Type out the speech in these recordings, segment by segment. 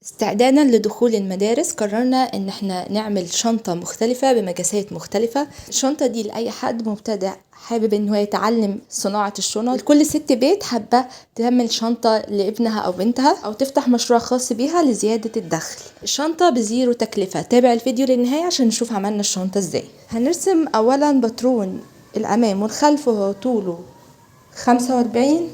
استعدادا لدخول المدارس قررنا ان احنا نعمل شنطة مختلفة بمقاسات مختلفة. الشنطة دي لأي حد مبتدئ حابب ان هو يتعلم صناعة الشنط، لكل ست بيت حابة تعمل شنطة لابنها او بنتها او تفتح مشروع خاص بيها لزيادة الدخل. الشنطة بزيرو تكلفة. تابع الفيديو للنهاية عشان نشوف عملنا الشنطة ازاي. هنرسم اولا باترون الامام والخلف وهو طوله 45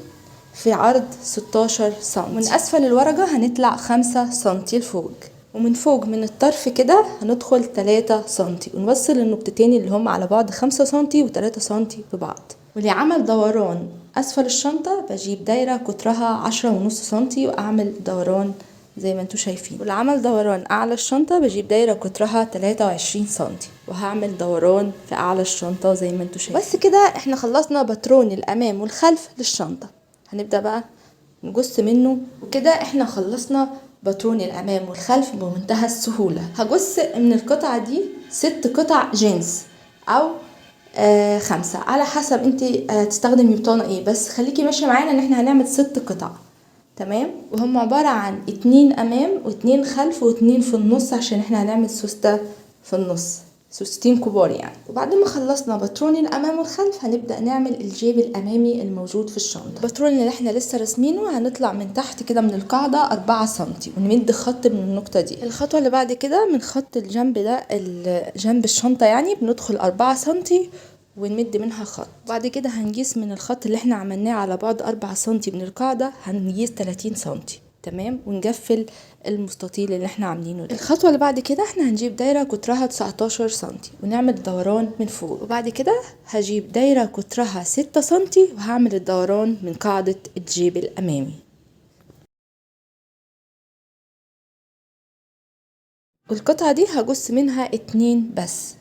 في عرض 16 سنتي. من اسفل الورقة هنطلع 5 سنتي لفوق، ومن فوق من الطرف كده هندخل 3 سنتي ونوصل النقطتين اللي هم على بعض 5 سنتي و3 سنتي ببعض. ولعمل دوران اسفل الشنطة بجيب دايرة قطرها 10.5 سنتي واعمل دوران زي ما انتوا شايفين. ولعمل دوران اعلى الشنطة بجيب دايرة قطرها 23 سنتي وهعمل دوران في اعلى الشنطة زي ما انتوا شايفين. بس كده احنا خلصنا باترون الامام والخلف للشنطة. هنبدأ بقى نجص منه. وكده احنا خلصنا باترون الامام والخلف بمنتهى السهولة. هجص من القطعة دي 6 قطع جينز او 5 على حسب انت تستخدمي بطانة ايه، بس خليكي ماشية معانا ان احنا هنعمل 6 قطع. تمام، وهم عبارة عن 2 امام و2 خلف و2 في النص عشان احنا هنعمل سوستة في النص، سوستين كبار يعني. وبعد ما خلصنا باترون الامام والخلف هنبدا نعمل الجيب الامامي الموجود في الشنطه. الباترون اللي احنا لسه راسمينه هنطلع من تحت كده من القاعده 4 سنتي ونمد خط من النقطه دي. الخطوه اللي بعد كده من خط الجنب ده جنب الشنطه يعني بندخل 4 سنتي ونمد منها خط. بعد كده هنقيس من الخط اللي احنا عملناه على بعد 4 سنتي من القاعده هنقيس 30 سنتي. تمام، ونقفل المستطيل اللي احنا عاملينه ده. الخطوه اللي بعد كده احنا هنجيب دايره قطرها 19 سنتي ونعمل دوران من فوق. وبعد كده هجيب دايره قطرها 6 سنتي وهعمل الدوران من قاعده الجيب الامامي. والقطعه دي هجص منها 2 بس،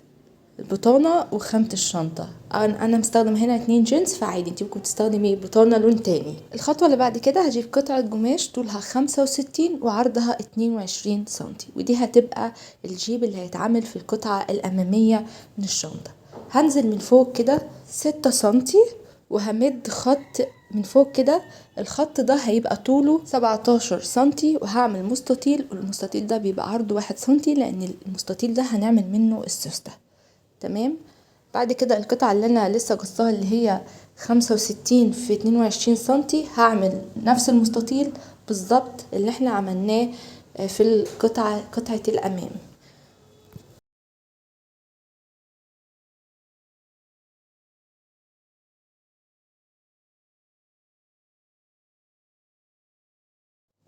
البطانه وخامه الشنطه. انا مستخدم هنا 2 جينز فعادي انت ممكن تستخدمي بطانه لون تاني. الخطوه اللي بعد كده هجيب قطعه قماش طولها 65 وعرضها 22 سنتي، ودي هتبقى الجيب اللي هيتعمل في القطعه الاماميه من الشنطه. هنزل من فوق كده 6 سنتي وهمد خط من فوق كده. الخط ده هيبقى طوله 17 سنتي وهعمل مستطيل، والمستطيل ده بيبقى عرضه 1 سنتي لان المستطيل ده هنعمل منه السوسته. تمام، بعد كده القطعة اللي انا لسه قصاها اللي هي 65 في 22 سنتي هعمل نفس المستطيل بالظبط اللي احنا عملناه في القطعة قطعة الامام.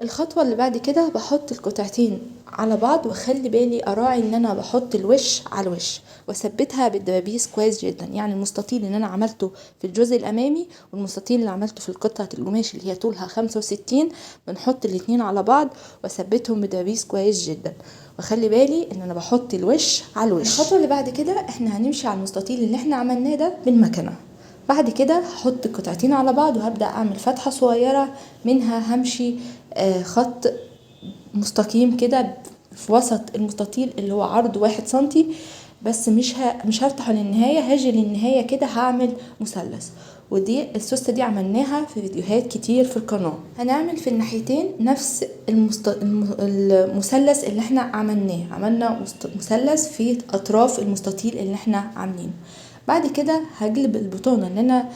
الخطوة اللي بعد كده بحط القطعتين على بعض، واخلي بالي اراعي ان انا بحط الوش على الوش واثبتها بالدبابيس كويس جدا. يعني المستطيل اللي انا عملته في الجزء الامامي والمستطيل اللي عملته في القطعة القماش اللي هي طولها 65 بنحط الاتنين على بعض واثبتهم بدبابيس كويس جدا، واخلي بالي ان انا بحط الوش على الوش. الخطوة اللي بعد كده احنا هنمشي على المستطيل اللي احنا عملناه ده بالمكنة. بعد كده هحط القطعتين على بعض وهبدأ اعمل فتحة صغيرة منها همشي خط مستقيم كده في وسط المستطيل اللي هو عرضه 1 سنتي بس، مش هفتحه للنهاية، هاجي للنهاية كده هعمل مثلث. ودي السوستة دي عملناها في فيديوهات كتير في القناة. هنعمل في الناحيتين نفس المثلث اللي احنا عملناه، عملنا مثلث في اطراف المستطيل اللي احنا عاملينه. بعد كده هقلب البطانة اللي انا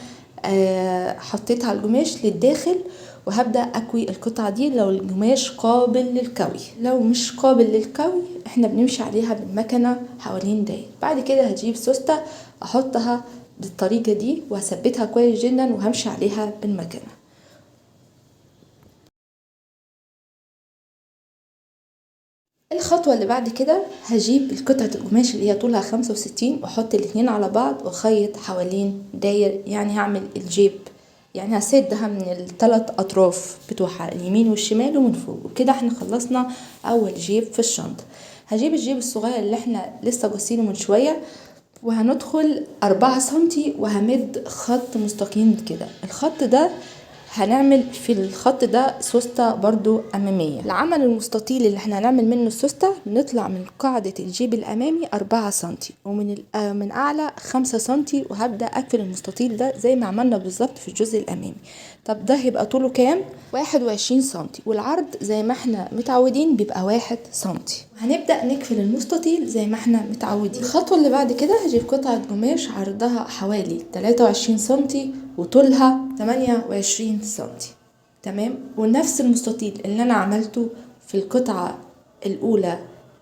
حطيتها على القماش للداخل وهبدأ اكوي القطعة دي لو القماش قابل للكوي. لو مش قابل للكوي احنا بنمشي عليها بالمكنة حوالين داير. بعد كده هجيب سوستة احطها بالطريقة دي وهثبتها كويس جدا وهمشي عليها بالمكنة. الخطوة اللي بعد كده هجيب القطعة القماش اللي هي طولها 65 واحط الاتنين على بعض واخيط حوالين داير، يعني هعمل الجيب، يعني هسدها من الثلاث اطراف بتوعها اليمين والشمال ومن فوق. وكده احنا خلصنا اول جيب في الشنطة. هجيب الجيب الصغير اللي احنا لسه قصينه من شوية وهندخل 4 سنتي وهمد خط مستقيم كده. الخط ده هنعمل في الخط ده سوستة برضو امامية. العمل المستطيل اللي احنا هنعمل منه السوستة بنطلع من قاعدة الجيب الامامي 4 سنتي ومن من اعلى 5 سنتي، وهبدأ اقفل المستطيل ده زي ما عملنا بالظبط في الجزء الامامي. طب ده هيبقى طوله كام؟ 21 سنتي، والعرض زي ما احنا متعودين بيبقى 1 سنتي. هنبدأ نقفل المستطيل زي ما احنا متعودين. الخطوة اللي بعد كده هجيب قطعة قماش عرضها حوالي 23 سنتي وطولها 28 سنتي، تمام. ونفس المستطيل اللي انا عملته في القطعة الاولى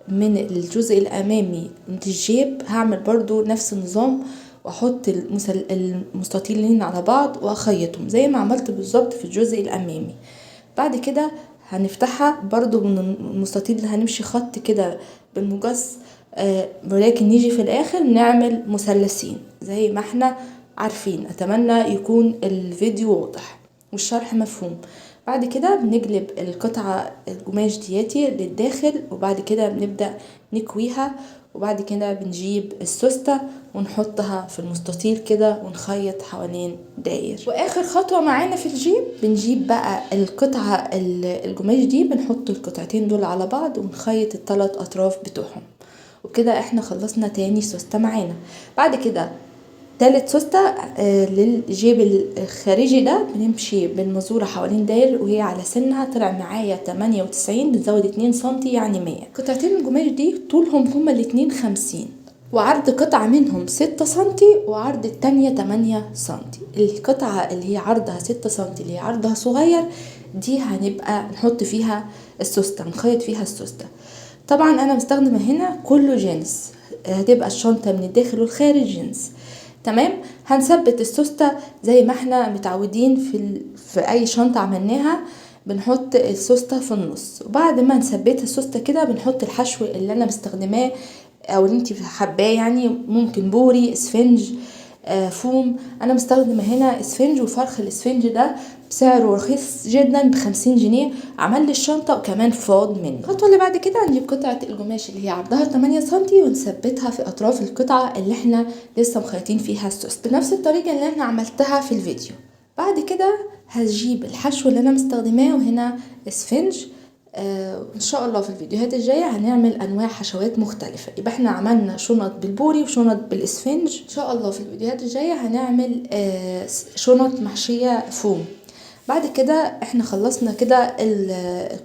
من الجزء الامامي من الجيب هعمل برضو نفس النظام، واحط المستطيلين على بعض واخيطهم زي ما عملت بالظبط في الجزء الامامي. بعد كده هنفتحها برضو من المستطيل اللي هنمشي خط كده بالمقص، ولكن نيجي في الاخر نعمل مثلثين زي ما احنا عارفين. اتمنى يكون الفيديو واضح والشرح مفهوم. بعد كده بنقلب القطعة القماش دياتي للداخل، وبعد كده بنبدأ نكويها، وبعد كده بنجيب السوستة ونحطها في المستطيل كده ونخيط حوالين داير. واخر خطوة معانا في الجيب بنجيب بقى القطعة القماش دي، بنحط القطعتين دول على بعض ونخيط الثلاث اطراف بتوعهم، وكده احنا خلصنا تاني سوستة معانا. بعد كده تالت سوستة للجيب الخارجي ده بنمشي بالمزورة حوالين داير وهي على سنها، طلع معايا 98، بنزود 2 سنتي يعني 100. قطعتين القماش دي طولهم هما الاتنين 50، وعرض قطعة منهم 6 سنتي وعرض التانية 8 سنتي. القطعة اللي هي عرضها 6 سنتي اللي هي عرضها صغير دي هنبقى نحط فيها السوستة، نخيط فيها السوستة. طبعا انا مستخدمة هنا كله جنس، هتبقى الشنطة من الداخل والخارج جنس، تمام. هنثبت السوستة زي ما احنا متعودين في اي شنطة عملناها، بنحط السوستة في النص، وبعد ما نثبتها السوستة كده بنحط الحشو اللي انا مستخدماه او اللي انت حباه، يعني ممكن بوري، اسفنج، فوم. انا مستخدمة هنا اسفنج، وفرخ الاسفنج ده بسعره رخيص جدا ب50 جنيه، عمل لي الشنطة وكمان فاض منه. الخطوة اللي بعد كده هنجيب قطعه القماش اللي هي عرضها 8 سنتي ونثبتها في اطراف القطعة اللي احنا لسه مخيطين فيها السوست بنفس الطريقة اللي احنا عملتها في الفيديو. بعد كده هجيب الحشو اللي انا مستخدماه، وهنا اسفنج. ان شاء الله في الفيديوهات الجاية هنعمل انواع حشوات مختلفة. يبقى احنا عملنا شنط بالبوري وشنط بالاسفنج، ان شاء الله في الفيديوهات الجاية هنعمل شنط محشيه فوم. بعد كده احنا خلصنا كده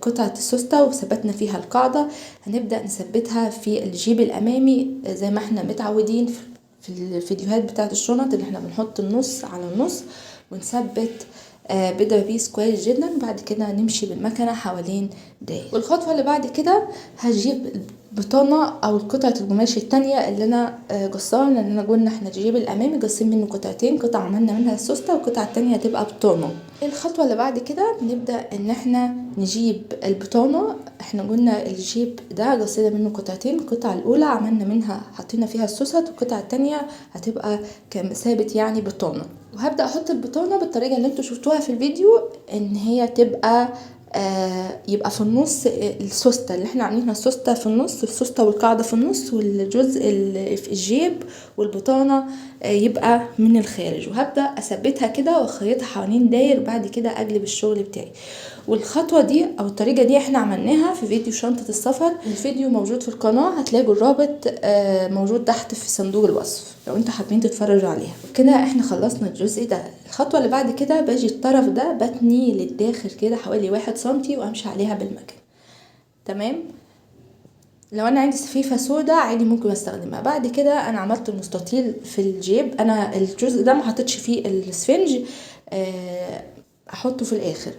قطعه السوسته وثبتنا فيها القاعدة، هنبدا نثبتها في الجيب الامامي زي ما احنا متعودين في الفيديوهات بتاعه الشنط، اللي احنا بنحط النص على النص ونثبت بدبابيس كويس جدا. بعد كده نمشي بالمكنه حوالين داير. والخطوة اللي بعد كده هجيب البطانة او قطعه القماش التانية اللي انا قصاها، لان انا قلنا احنا الجيب الامامي قصين منه قطعتين، قطعه عملنا منها السوسته والقطعه التانية هتبقى بطانه. الخطوة اللي بعد كده بنبدا ان احنا نجيب البطانة. احنا قلنا الجيب ده قصينا منه قطعتين، القطعة الاولى عملنا منها حطينا فيها السوست، والقطعه التانية هتبقى كثابت يعني بطانه. وهبدا احط البطانة بالطريقة اللي انتوا شفتوها في الفيديو، ان هي تبقى يبقى في النص السوسته اللي احنا عاملينها، السوسته في النص، السوسته والقاعدة في النص، والجزء اللي في الجيب والبطانه يبقى من الخارج. وهبدا اثبتها كده واخيطها حوالين داير، بعد كده اقلب الشغل بتاعي. والخطوة دي او الطريقة دي احنا عملناها في فيديو شنطه السفر، الفيديو موجود في القناة، هتلاقوا الرابط موجود تحت في صندوق الوصف لو انتوا حابين تتفرجوا عليها. كده احنا خلصنا الجزء ده. الخطوة اللي بعد كده باجي الطرف ده بتني للداخل كده حوالي 1 سنتي وامشي عليها بالمكنه، تمام. لو انا عندي سفيفه سودا عادي ممكن استخدمها. بعد كده انا عملت المستطيل في الجيب، انا الجزء ده ما حطيتش فيه الاسفنج، احطه في الاخر.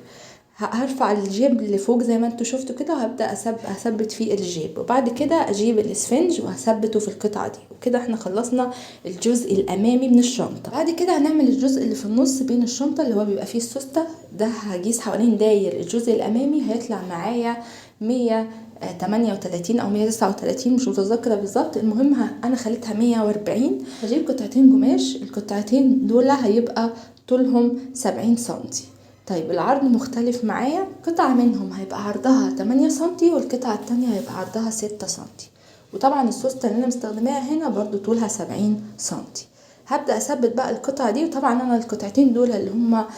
هرفع الجيب لفوق زي ما انتوا شفتوا كده، وهبدا اثبت فيه الجيب، وبعد كده اجيب الاسفنج وهثبته في القطعة دي. وكده احنا خلصنا الجزء الامامي من الشنطة. بعد كده هنعمل الجزء اللي في النص بين الشنطة اللي هو بيبقى فيه السوسته ده، هجيس حوالين داير الجزء الامامي، هيطلع معايا 138 او 139 مش متذكرة بالظبط، المهم انا خليتها 140. هجيب قطعتين قماش، القطعتين دول هيبقى طولهم 70 سنتي. طيب العرض مختلف معايا، قطعة منهم هيبقى عرضها 8 سنتي والقطعة التانية هيبقى عرضها 6 سنتي، وطبعا السوستة اللي انا مستخدماها هنا برضو طولها 70 سنتي. هبدأ اثبت بقى القطعة دي، وطبعا انا القطعتين دول اللي هما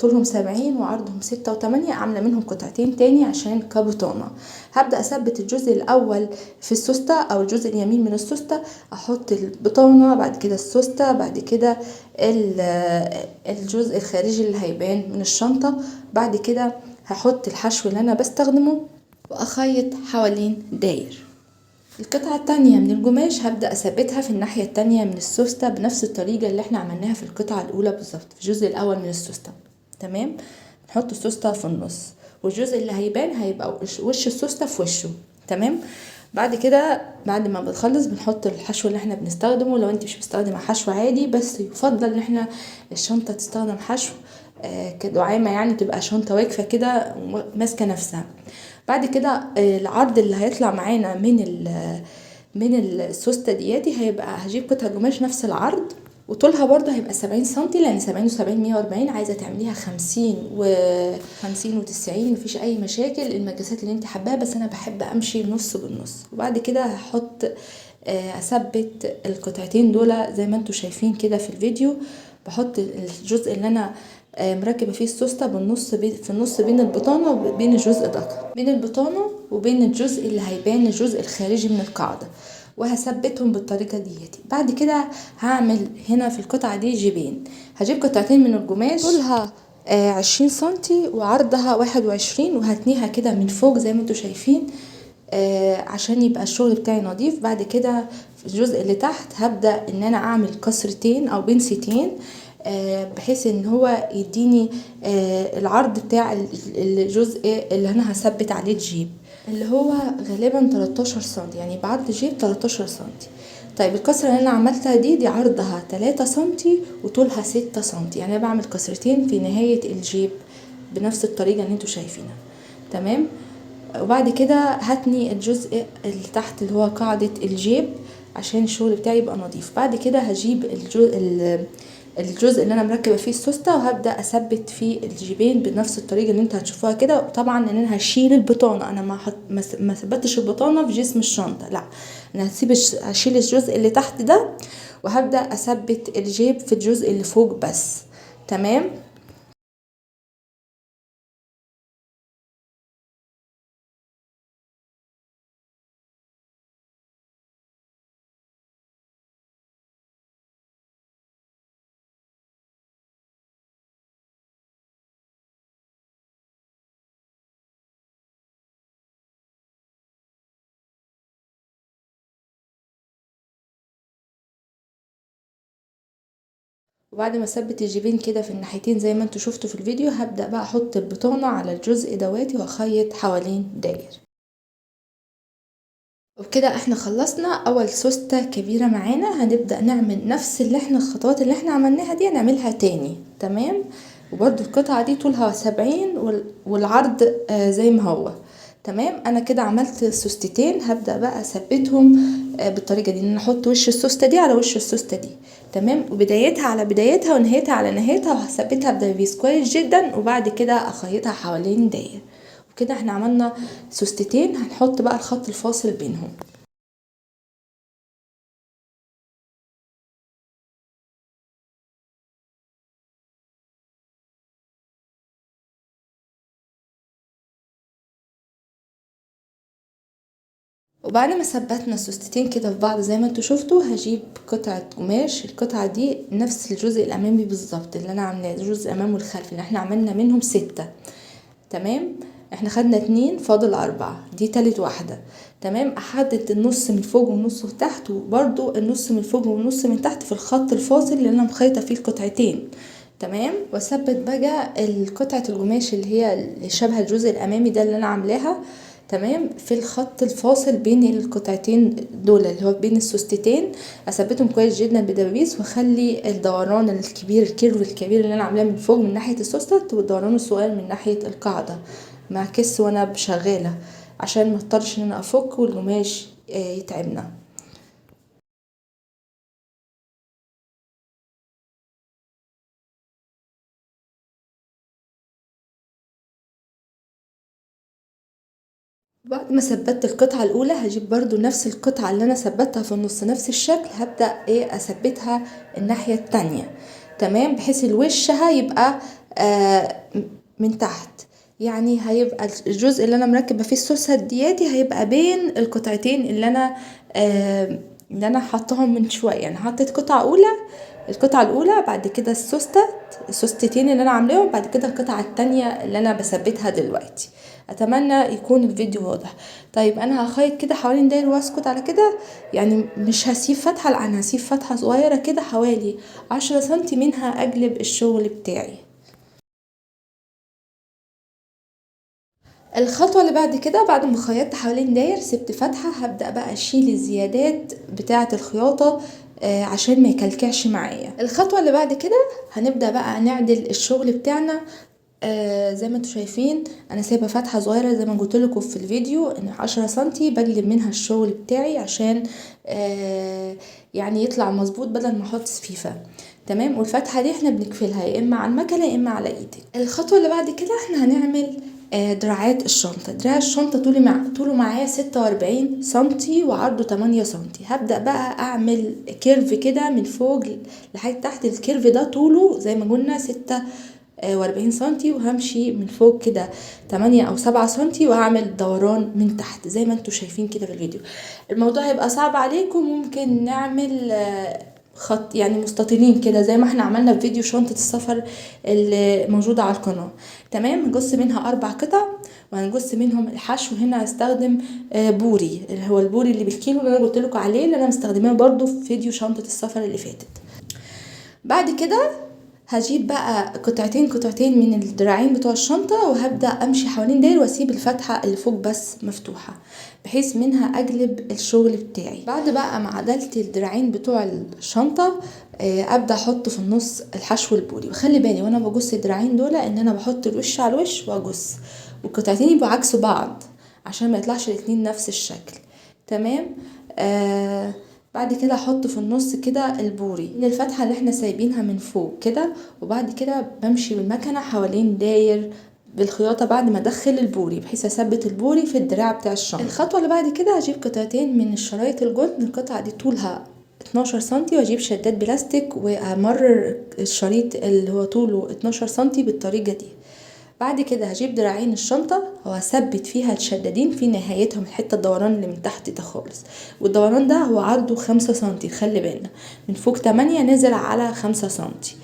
طولهم 70 وعرضهم 6 و8 عاملة منهم قطعتين تاني عشان كبطانة. هبدأ اثبت الجزء الاول في السوستة او الجزء اليمين من السوستة، احط البطانة، بعد كده السوستة، بعد كده الجزء الخارجي اللي هيبان من الشنطة، بعد كده هحط الحشو اللي انا بستخدمه واخيط حوالين داير. القطعة التانية من القماش هبدأ أثبتها في الناحية التانية من السوستة بنفس الطريقة اللي احنا عملناها في القطعة الأولى بالظبط، في الجزء الأول من السوستة. تمام، نحط السوستة في النص، والجزء اللي هيبان هيبقى وش السوستة في وشه. تمام، بعد كده بعد ما بنخلص بنحط الحشو اللي احنا بنستخدمه. لو انت مش بتستخدمي حشو عادي، بس يفضل ان احنا الشنطة تستخدم حشو كدعامة، يعني تبقى شنطة واقفة كده ماسكة نفسها. بعد كده العرض اللي هيطلع معانا من السوستة دياتي هيبقى، هجيب قطعة قماش نفس العرض وطولها برضه هيبقى 70 سنتي، لان 70 وسبعين مية وأربعين، عايزة تعمليها 50 وخمسين وتسعين مفيش اي مشاكل، المقاسات اللي انت حباها، بس انا بحب امشي نص بالنص. وبعد كده اثبت القطعتين دول زي ما انتوا شايفين كده في الفيديو. بحط الجزء اللي انا مركبه فيه السوسته بالنص، في النص بين البطانه وبين الجزء ده، بين البطانه وبين الجزء اللي هيبان الجزء الخارجي من القاعده، وهثبتهم بالطريقه ديتي. بعد كده هعمل هنا في القطعه دي جيبين، هجيب قطعتين من القماش طولها 20 سنتي وعرضها 21، وهتنيها كده من فوق زي ما انتوا شايفين، عشان يبقى الشغل بتاعي نظيف. بعد كده في الجزء اللي تحت هبدأ ان انا اعمل كسرتين او بنستين، بحيث ان هو يديني العرض بتاع الجزء اللي انا هثبت عليه الجيب، اللي هو غالبا 13 سنتي، يعني بعرض جيب 13 سنتي. طيب الكسرة اللي انا عملتها دي عرضها 3 سنتي وطولها 6 سنتي، يعني انا بعمل كسرتين في نهاية الجيب بنفس الطريقة اللي انتوا شايفينها. تمام، وبعد كده هتني الجزء اللي تحت اللي هو قاعدة الجيب عشان الشغل بتاعي يبقى نظيف. بعد كده هجيب الجزء اللي انا مركبه فيه السوسته وهبدا اثبت فيه الجيبين بنفس الطريقه اللي انتوا هتشوفوها كده. طبعا ان انا هشيل البطانه، انا ما ثبتش البطانه في جسم الشنطه، لا انا هشيل الجزء اللي تحت ده وهبدا اثبت الجيب في الجزء اللي فوق بس. تمام، وبعد ما اثبت الجيبين كده في الناحيتين زي ما انتوا شفتوا في الفيديو، هبدأ بقى احط البطانة على الجزء دواتي واخيط حوالين داير. وبكده احنا خلصنا اول سوستة كبيرة معانا. هنبدأ نعمل نفس اللي احنا الخطوات اللي احنا عملناها دي هنعملها تاني. تمام، وبرده القطعة دي طولها 70 والعرض زي ما هو. تمام، انا كده عملت سوستتين، هبدأ بقى اثبتهم بالطريقة دي، ان انا احط وش السوستة دي على وش السوستة دي. تمام، وبدايتها على بدايتها ونهايتها على نهايتها، وهثبتها بدبابيس كويس جدا، وبعد كده اخيطها حوالين داير. وكده احنا عملنا سوستتين، هنحط بقى الخط الفاصل بينهم. وبعد ما ثبتنا السوستتين كده في بعض زي ما انتوا شفتوا، هجيب قطعة قماش. القطعة دي نفس الجزء الامامي بالظبط اللي انا عاملاه، الجزء الامامي والخلفي اللي احنا عملنا منهم 6. تمام، احنا خدنا 2 فاضل 4، دي تالت واحدة. تمام، احدد النص من فوق والنص من تحت، وبرده النص من فوق والنص من تحت في الخط الفاصل اللي انا مخيطة فيه القطعتين. تمام، واثبت بقى قطعة القماش اللي هي اللي شبه الجزء الامامي ده اللي انا عاملاها. تمام، في الخط الفاصل بين القطعتين دول اللي هو بين السوستتين، اثبتهم كويس جدا بدبابيس، واخلي الدوران الكبير الكيرف الكبير اللي انا عاملاه من فوق من ناحيه السوسته والدوران الصغير من ناحيه القاعده، مع كس وانا شغاله عشان ما اضطرش ان انا افك والقماش يتعبنا. بعد ما ثبتت القطعة الاولى هجيب برضو نفس القطعة اللي انا ثبتها في النص نفس الشكل، هبدأ اثبتها الناحية التانية. تمام، بحيث الوشها يبقى من تحت، يعني هيبقى الجزء اللي انا مركبة فيه السوسته دياتي هيبقى بين القطعتين اللي انا حطاهم من شوية. يعني حطيت قطعه اولى، القطعة الاولى، بعد كده السوستتين اللي انا عاملاهم، بعد كده القطعة التانية اللي انا بثبتها دلوقتي. اتمنى يكون الفيديو واضح. طيب انا هخيط كده حوالين داير واسكت على كده، يعني مش هسيب فتحه، لا انا هسيب فتحه صغيرة كده حوالي 10 سنتي منها اجلب الشغل بتاعي. الخطوة اللي بعد كده، بعد ما خيطت حوالين داير سبت فتحه، هبدا بقى اشيل الزيادات بتاعه الخياطة عشان ما يكلكعش معايا. الخطوة اللي بعد كده هنبدا بقى نعدل الشغل بتاعنا. زي ما انتم شايفين انا سايبه فتحه صغيرة زي ما قلت لكم في الفيديو ان 10 سنتي بجلب منها الشغل بتاعي عشان يعني يطلع مظبوط بدل ما احط سفيفه. تمام، والفتحة دي احنا بنقفلها يا اما على المكنه يا اما على ايدك. الخطوة اللي بعد كده احنا هنعمل دراعات الشنطة. دراع الشنطة طوله معايا 46 سنتي وعرضه 8 سنتي. هبدا بقى اعمل curve كده من فوق لحد تحت. ال curve ده طوله زي ما قلنا 46 سنتي، وهمشي من فوق كده 8 او 7 سنتي، وهعمل دوران من تحت زي ما انتم شايفين كده في الفيديو. الموضوع هيبقى صعب عليكم، ممكن نعمل خط يعني مستطيلين كده زي ما احنا عملنا في فيديو شنطة السفر اللي موجودة على القناة. تمام، هنقص منها 4 قطع وهنقص منهم الحشو. هنا هستخدم بوري، اللي هو البوري اللي بالكيلو اللي انا قلت لكم عليه، اللي انا مستخدماه برضو في فيديو شنطة السفر اللي فاتت. بعد كده هجيب بقى قطعتين من الدراعين بتوع الشنطة، وهبدأ امشي حوالين داير واسيب الفتحة اللي فوق بس مفتوحة بحيث منها اجلب الشغل بتاعي. بعد بقى ما عدلت الدراعين بتوع الشنطة ابدأ احط في النص الحشو البوري. وخلي بالي وانا بجص الدراعين دول ان انا بحط الوش على الوش واجص، والقطعتين يبقوا عكس بعض عشان ما يطلعش الاتنين نفس الشكل. تمام، بعد كده احط في النص كده البوري من الفتحة اللي احنا سايبينها من فوق كده، وبعد كده بمشي بالمكنه حوالين داير بالخياطه بعد ما ادخل البوري بحيث اثبت البوري في الدراع بتاع الشنطة. الخطوة اللي بعد كده هجيب قطعتين من الشرايط الجوتن، القطعة دي طولها 12 سنتي، واجيب شداد بلاستيك وامرر الشريط اللي هو طوله 12 سنتي بالطريقة دي. بعد كده هجيب دراعين الشنطة وهثبت فيها الشدادين في نهايتهم، الحتة الدوران اللي من تحت ده خالص، والدوران ده هو عرضه 5 سنتي، خلي بالنا من فوق 8 نازل على 5 سنتي.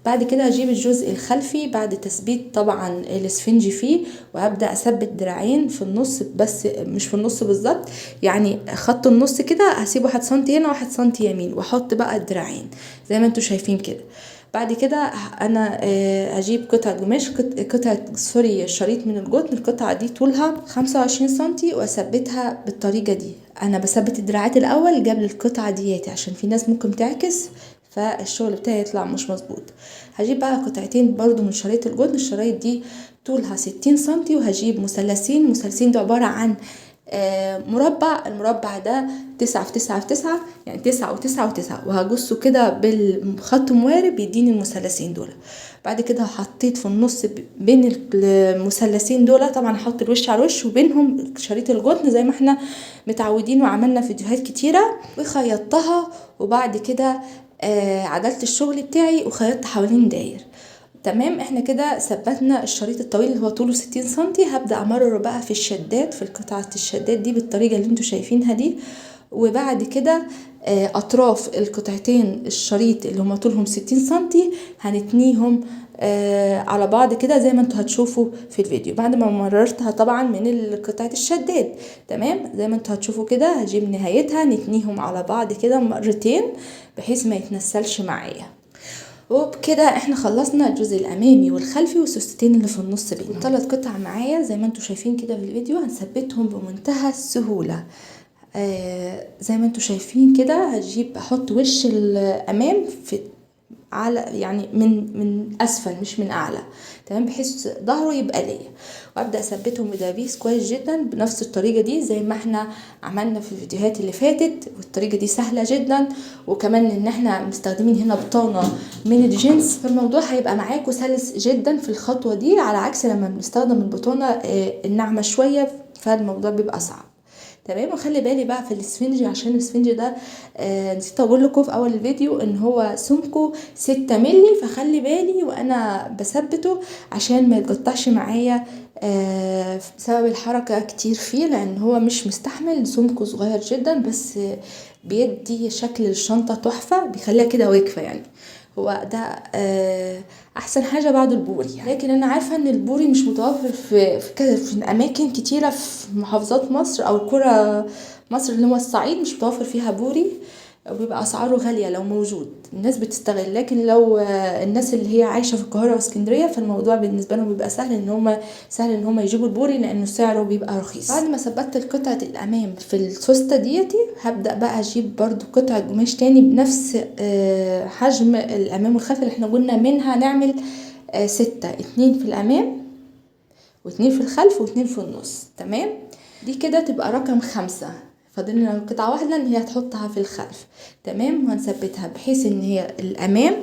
بعد كده هجيب الجزء الخلفي بعد تثبيت طبعا الاسفنج فيه، وهبدأ اثبت دراعين في النص، بس مش في النص بالظبط، يعني خط النص كده هسيب 1 سنتي هنا 1 سنتي يمين، واحط بقى الدراعين زي ما انتوا شايفين كده. بعد كده انا اجيب قطعه قماش، قطعه sorry شريط من الجوتن، القطعة دي طولها 25 سنتي، واثبتها بالطريقة دي. انا بثبت الدراعات الاول قبل القطعة دياتي عشان في ناس ممكن تعكس فالشغل بتاعي يطلع مش مظبوط. هجيب بقى قطعتين برضو من شريط الجوتن، الشرايط دي طولها 60 سنتي، وهجيب مثلثين. المثلثين دي عبارة عن مربع، المربع ده 9 في 9 في 9، يعني 9 و9 و9، وهجصه كده بالخط موارب يديني المثلثين دول. بعد كده حطيت في النص بين المثلثين دول، طبعا هحط الوش على الوش وبينهم شريط الجوتن زي ما احنا متعودين وعملنا فيديوهات كتيرة، وخيطتها. وبعد كده عدلت الشغل بتاعي وخيطت حوالين داير. تمام، احنا كده ثبتنا الشريط الطويل اللي هو طوله 60 سنتي. هبدأ امرره بقى في الشداد، في القطعة الشداد دي بالطريقة اللي انتوا شايفينها دي. وبعد كده اطراف القطعتين الشريط اللي هما طولهم 60 سنتي هنتنيهم على بعض كده زي ما انتوا هتشوفوا في الفيديو، بعد ما مررتها طبعا من قطعة الشداد. تمام، زي ما انتوا هتشوفوا كده هجيب نهايتها نتنيهم على بعض كده مرتين بحيث ما يتنسلش معايا. وبكده احنا خلصنا الجزء الامامي والخلفي والسوستين اللي في النص بينهم. الثلاث قطع معايا زي ما انتوا شايفين كده في الفيديو هنثبتهم بمنتهى السهولة. زي ما انتوا شايفين كده هجيب احط وش الامام في على يعني من اسفل مش من اعلى، تمام، بحيث ظهره يبقى ليا. وابدا اثبتهم بدبابيس كويس جدا بنفس الطريقة دي زي ما احنا عملنا في الفيديوهات اللي فاتت، والطريقة دي سهلة جدا، وكمان ان احنا مستخدمين هنا بطانه من الجنس، فالموضوع هيبقى معاكم سلس جدا في الخطوة دي، على عكس لما بنستخدم البطانة الناعمة شوية فالموضوع بيبقى صعب، تمام. وخلي بالي بقى في الاسفنج، عشان الاسفنج ده نسيت اقول لكم في اول الفيديو ان هو سمكة 6 مللي، فخلي بالي وانا بثبته عشان ما يتقطعش معايا بسبب الحركة كتير فيه، لان هو مش مستحمل، سمكة صغير جدا بس بيدي شكل الشنطة تحفة، بيخليها كده واقفة يعني. هو ده احسن حاجة بعد البوري يعني. لكن انا عارفه ان البوري مش متوفر في اماكن كتيرة في محافظات مصر او قرى مصر اللي هو الصعيد، مش متوفر فيها بوري، وبيبقى اسعاره غالية لو موجود، الناس بتستغل. لكن لو الناس اللي هي عايشه في القاهرة واسكندريه فالموضوع بالنسبة لهم بيبقى سهل ان هم يجيبوا البوري، لانه سعره بيبقى رخيص. بعد ما ثبتت القطعة الامام في السوسته ديتي، هبدا بقى اجيب برضو قطعه قماش تاني بنفس حجم الامام والخلف اللي احنا قلنا منها نعمل 6، 2 في الامام و2 في الخلف و2 في النص، تمام. دي كده تبقى رقم 5، فاضل لنا قطعه واحدة ان هي هتحطها في الخلف، تمام. وهنثبتها بحيث ان هي الامام،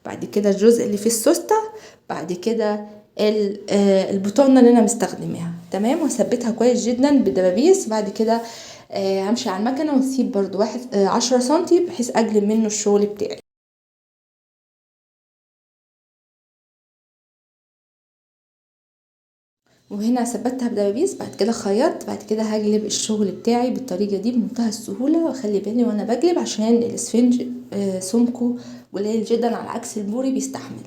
بعد كده الجزء اللي في السوسته، بعد كده البطانة اللي انا مستخدماها، تمام. وهثبتها كويس جدا بالدبابيس. بعد كده همشي على المكنه واسيب برضو 10 سنتي بحيث اجلب منه الشغل بتاعي. وهنا ثبتها بدبابيس، بعد كده خيطت، بعد كده هجلب الشغل بتاعي بالطريقة دي بمنتهى السهولة. واخلي بالي وانا بجلب عشان الاسفنج سمكة قليل جدا على عكس البوري بيستحمل.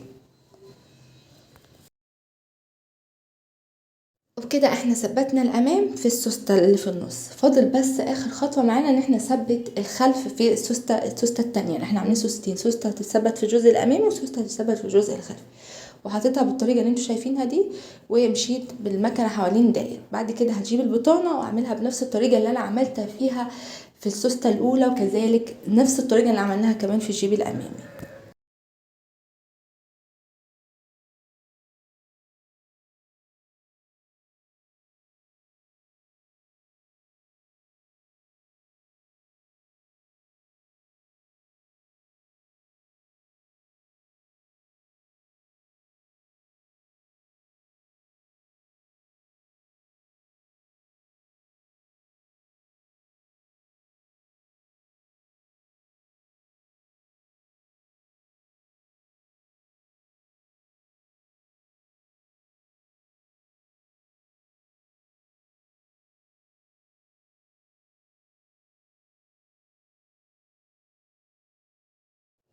وبكده احنا ثبتنا الامام في السوسته اللي في النص، فاضل بس اخر خطوة معانا ان احنا نثبت الخلف في السوسته التانية. يعني احنا عاملين سوستين، سوسته هتتثبت في الجزء الامامي وسوسته هتتثبت في الجزء الخلفي، وحطيتها بالطريقة اللي انتوا شايفينها دي، ومشيت بالمكنه حوالين داير. بعد كده هجيب البطانة واعملها بنفس الطريقة اللي انا عملتها فيها في السوسته الاولى، وكذلك نفس الطريقة اللي عملناها كمان في الجيب الامامي.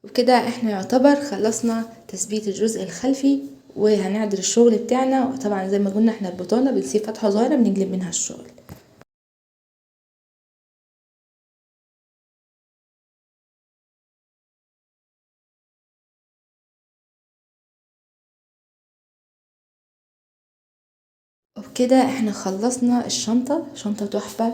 وكده احنا يعتبر خلصنا تثبيت الجزء الخلفي، وهنعدل الشغل بتاعنا. وطبعا زي ما قلنا احنا البطانة بنسيب فتحة صغيرة بنجلب منها الشغل. وبكده احنا خلصنا الشنطة، شنطة تحفة،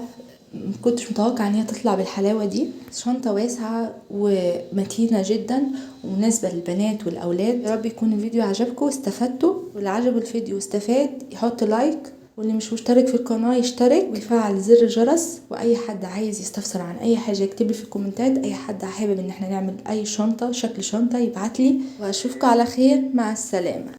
مكنتش متوقع ان هي تطلع بالحلاوة دي. شنطة واسعة ومتينة جدا ومناسبة للبنات والاولاد. يا رب يكون الفيديو عجبكم واستفدتوا، واللي عجبه الفيديو واستفاد يحط like، واللي مش مشترك في القناة يشترك ويفعل زر الجرس. واي حد عايز يستفسر عن اي حاجة يكتب لي في الكومنتات. اي حد حابب ان احنا نعمل اي شنطة، شكل شنطة، يبعت لي. واشوفكم على خير، مع السلامة.